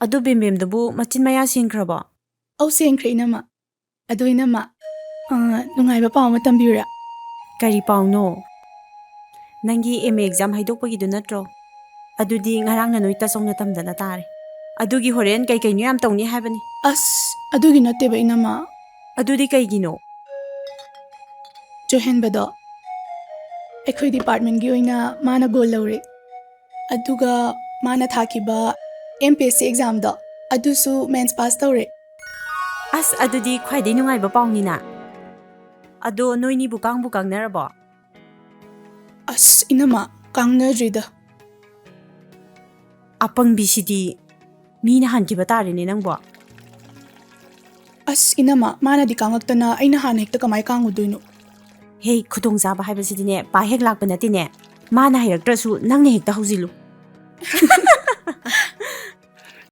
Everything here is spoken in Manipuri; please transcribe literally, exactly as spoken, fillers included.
ꯑꯗꯨ ꯕꯦꯝꯕꯦꯝꯗꯨꯕꯨ ꯃꯆꯤꯟ ꯃꯌꯥ ꯁꯦꯡꯈ꯭ꯔꯕꯣ? ꯑꯧ, ꯁꯦꯡꯈ꯭ꯔꯦ ꯏꯅꯝꯃ꯫ ꯑꯗꯣ ꯏꯅꯝꯃ, ꯑ, ꯅꯨꯡꯉꯥꯏꯕ ꯄꯥꯎ ꯑꯃ ꯇꯝꯕꯤꯌꯨꯔꯥ? ꯀꯔꯤ ꯄꯥꯎꯅꯣ? ꯅꯪꯒꯤ ꯑꯦꯝ ꯑꯦ ꯑꯦꯛꯖꯥꯝ ꯍꯥꯏꯗꯣꯛꯄꯒꯤꯗꯨ ꯅꯠꯇ꯭ꯔꯣ? ꯑꯗꯨꯗꯤ ꯉꯔꯥꯡꯅ ꯅꯣꯏ ꯇꯆꯧꯅ ꯇꯝꯗꯅ ꯇꯥꯔꯦ꯫ ꯑꯗꯨꯒꯤ ꯍꯣꯔꯦꯟ ꯀꯩ ꯀꯩꯅꯣ ꯌꯥꯝ ꯇꯧꯅꯤ ꯍꯥꯏꯕꯅꯤ꯫ ꯑꯁ, ꯑꯗꯨꯒꯤ ꯅꯠꯇꯦꯕ ꯏꯅꯝꯃ꯫ ꯑꯗꯨꯗꯤ ꯀꯩꯒꯤꯅꯣ? ꯆꯣꯍꯦꯟꯕꯗꯣ ꯑꯩꯈꯣꯏ ꯗꯤꯄꯥꯔꯠꯃꯦꯟꯒꯤ ꯑꯣꯏꯅ ꯃꯥꯅ ꯒꯣꯜ ꯂꯧꯔꯦ꯫ ꯑꯗꯨꯒ ꯃꯥꯅ ꯊꯥꯈꯤꯕ ꯑꯦꯝ ꯄꯤ ꯑꯦꯁ ꯁꯤ ꯑꯦꯛꯖꯥꯝꯗꯣ, ꯑꯗꯨꯁꯨ ꯃꯦꯟꯁ ꯄꯥꯁ ꯇꯧꯔꯦ꯫ ꯑꯁ, ꯑꯗꯨꯗꯤ ꯈ꯭ꯋꯥꯏꯗꯩ ꯅꯨꯡꯉꯥꯏꯕ ꯄꯥꯎꯅꯤꯅ꯫ ꯑꯗꯣ ꯅꯣꯏꯅꯤꯕꯨ ꯀꯥꯡꯕꯨ ꯀꯥꯡꯅꯔꯕꯣ? ꯑꯁ ꯏꯅꯝꯃ, ꯀꯥꯡꯅꯗ꯭ꯔꯤꯗ꯫ ꯑꯄꯪꯕꯤꯁꯤꯗꯤ, ꯃꯤꯅ ꯍꯥꯟꯈꯤꯕ ꯇꯥꯔꯦꯅꯦ ꯅꯪꯕꯣ꯫ ꯑꯁ ꯏꯅꯝꯃ, ꯃꯥꯅꯗꯤ ꯀꯥꯡꯉꯛꯇꯅ ꯑꯩꯅ ꯍꯥꯟꯅ ꯍꯦꯛꯇ ꯀꯃꯥꯏ ꯀꯥꯡꯉꯨꯗꯣꯏꯅꯣ? ꯍꯦ, ꯈꯨꯗꯣꯡꯆꯥꯕ ꯍꯥꯏꯕꯁꯤꯗꯤꯅꯦ ꯄꯥ ꯍꯦꯛ ꯂꯥꯛꯄ ꯅꯠꯇꯦꯅꯦ꯫ ꯃꯥꯅ ꯍꯩꯔꯛꯇ꯭ꯔꯁꯨ ꯅꯪꯅ ꯍꯦꯛꯇ ꯍꯧꯖꯤꯜꯂꯨ꯫